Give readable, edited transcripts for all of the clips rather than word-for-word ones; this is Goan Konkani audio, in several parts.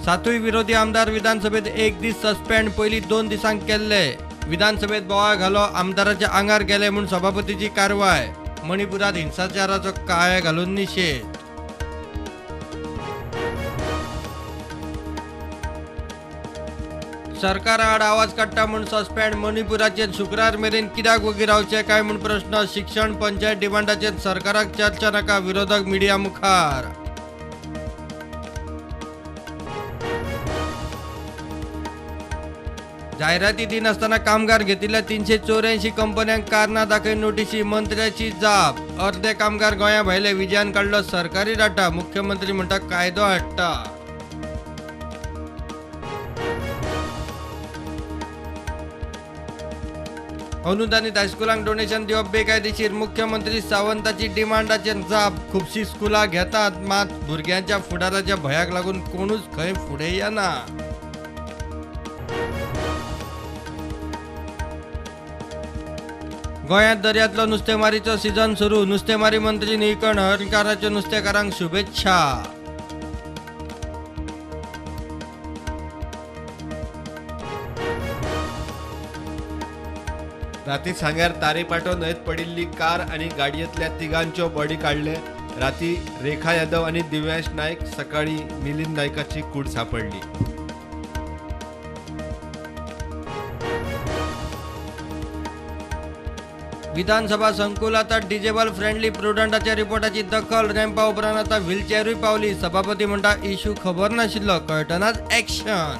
सातूय विरोधी आमदार विधानसभेत एक दीस सस्पेंड, पयलीं 2 दिसांक केल्ले। विधानसभेत बोवाळ घालो, आमदाराच्या आंगार गेले म्हूण सभापतीची कारवाय। मणिपुरात हिंसाचाराचो काळे घालून निशेध। सरकारा आड आवाज काडटा म्हूण सस्पेंड। मणिपुराचेर शुक्रार मेरेन कित्याक वगी रावचे काय म्हूण प्रश्न। शिक्षण पंचायत डिमांडाचेर सरकाराक चर्चा नाका, विरोधक मिडिया मुखार। जायराती दिनासतना कामगार घेतिल्ल्या 384 कंपन्यांक कारणां दाखय नोटीशी, मंत्र्याची जाप। अर्दे कामगार गोंया भायले, विजयान काडलो सरकारी डाटा। मुख्यमंत्री म्हणटा कायदो हाडटा। अनुदानित हायस्कुलांक डोनेशन दिवप बेकायदेशीर, मुख्यमंत्री सावंताची डिमांडाचेर जाप। खुबशीं स्कुलां घेतात मात भुरग्यांच्या फुडाराच्या भंयाक लागून कोणूच खंय फुडें येना। गोंयांत दर्यांतलो नुस्तेमारीचो सीझन सुरू। नुस्तेमारी मंत्री निळकंठ हळर्णकाराच्यो नुस्तेकारांक शुभेच्छा। राती सांग्यार तारेपाटो न्हंयेत पडिल्ली कार आनी गाडयेंतल्या तिगांच्यो बॉडी काडले। राती रेखा यादव आनी दिव्यांश नायक, सकाळी मिलिंद नायकाची कूड सापडली। विधानसभा संकुल आता डिजेबल फ्रेंडली, प्रुडंटाच्या रिपोर्टाची दखल। रॅम्पा उपरांत आता व्हीलचेरूय पावली। सभापती म्हणटा इशू खबर नाशिल्लो, कळटनाच एक्शन।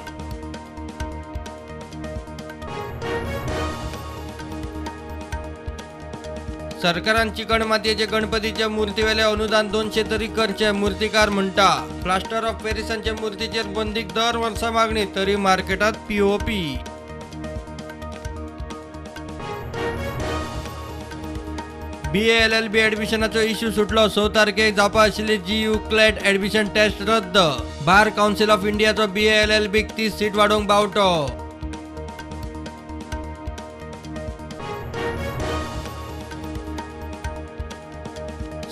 सरकारान चिकण मातयेचे गणपतीचे मूर्तीवेले अनुदान 200 तरी करचे, मूर्तिकार म्हणटा। प्लास्टर ऑफ पॅरिसांचे मूर्तीचेर बंदीक दर वर्सा मागणी, तरी मार्केटात पीओपी। BA LLB ऍडमिशनाचो इश्यू सुटलो। 6 तारखेक जावपा आशिल्ली GU CLAT admission test रद्द। बार कावन्सिल ऑफ इंडियाचो BA LLB 30 seat वाडोवंक बावटो।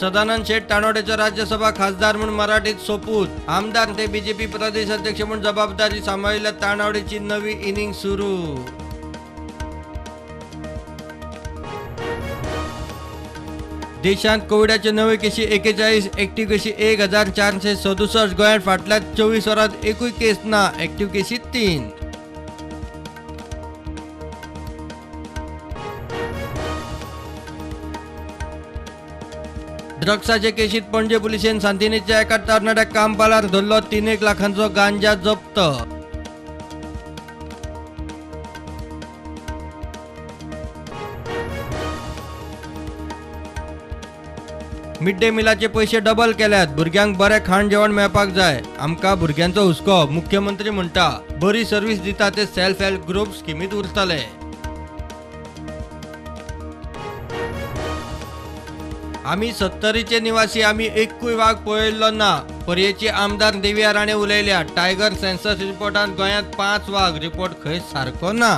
सदानंद शेट तानोडेचो राज्यसभा खासदार म्हूण मराठीत सोपूत। आमदार ते बीजेपी प्रदेश अध्यक्ष म्हूण जबाबदारी सांबाळिल्ल्या तानावडेची नवी इनिंग सुरू। देशांत कोविडाच्यो नव्यो केशी 41, एक्टिव्ह केशी 1467। गोंयांत फाटल्या 24 वरांत एकूय केस ना, एक्टिव्ह केशी 3। ड्रग्साचे केशीत पणजे पुलिशेन सांतिनेच्या एका तरणाट्याक कामपालार धरलो। 3 लाखांचो गांजा जप्त। मिड डे मिलाचे पैसे डबल केल्यात, भुरग्यांक बरें खाण जेवण मेळपाक जाय, आमकां भुरग्यांचो हुस्को, मुख्यमंत्री म्हणटा। बरी सर्वीस दिता ते सेल्फ हेल्प ग्रुप स्किमीत उरतले। आमी सत्तरीचे निवासी, आमी एकूय वाग पळयल्लो ना, पर्येची आमदार देविया राणे उलयल्या। टायगर सेन्सस रिपोर्टांत गोंयांत 5 वाग, रिपोर्ट खंय सारको ना।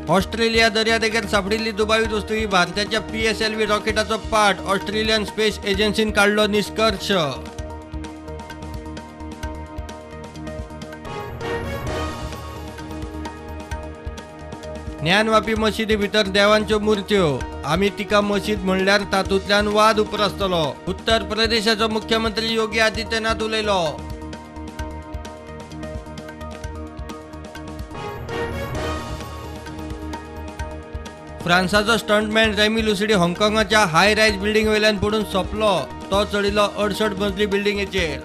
ऑस्ट्रेलिया दर्यादेगेर सापडिल्ली दुबावीत वस्तू ही भारताच्या PSLV रॉकेटाचो पार्ट, ऑस्ट्रेलियन स्पेस एजन्सीन काडलो निष्कर्ष। ज्ञानवापी मशिदी भितर देवांच्यो मूर्त्यो, आमी तिका मशीद म्हणल्यार तातूंतल्यान वाद उप्रासतलो, उत्तर प्रदेशाचो मुख्यमंत्री योगी आदित्यनाथ उलयलो। फ्रांसाचो स्टंटमॅन रेमी लुसिडी हाँगकाँगाच्या हाय रायज बिल्डिंग वयल्यान पडून सोंपलो, तो चडिल्लो 68 मजली बिल्डिंगेचेर।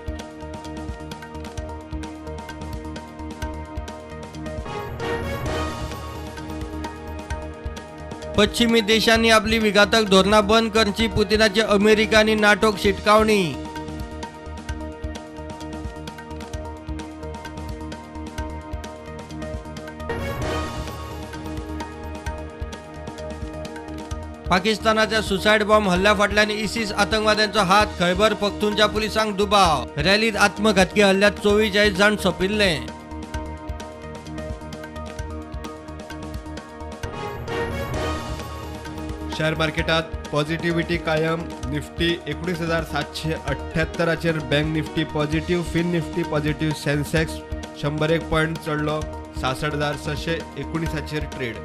पश्चिमी देशांनी आपली विघातक धोरणां बंद करची, पुतिनाची अमेरिका आनी नाटोक शिटकावणी। पाकिस्तानाच्या सुसायड बॉम्ब हल्ल्या फाटल्यान इसिस आतंकवाद्यांचो हात, खैबर पख्तूनच्या पुलिसांक दुबाव। रॅलीत आत्मघातकी हल्ल्यात 44 जाण सोंपिल्ले। शेअर मार्केटात पॉझिटिव्हिटी कायम. निफ्टी 19,778चेर, bank Nifty positive, fin Nifty positive. Sensex 101 point चढलो, 66,619चेर ट्रेड.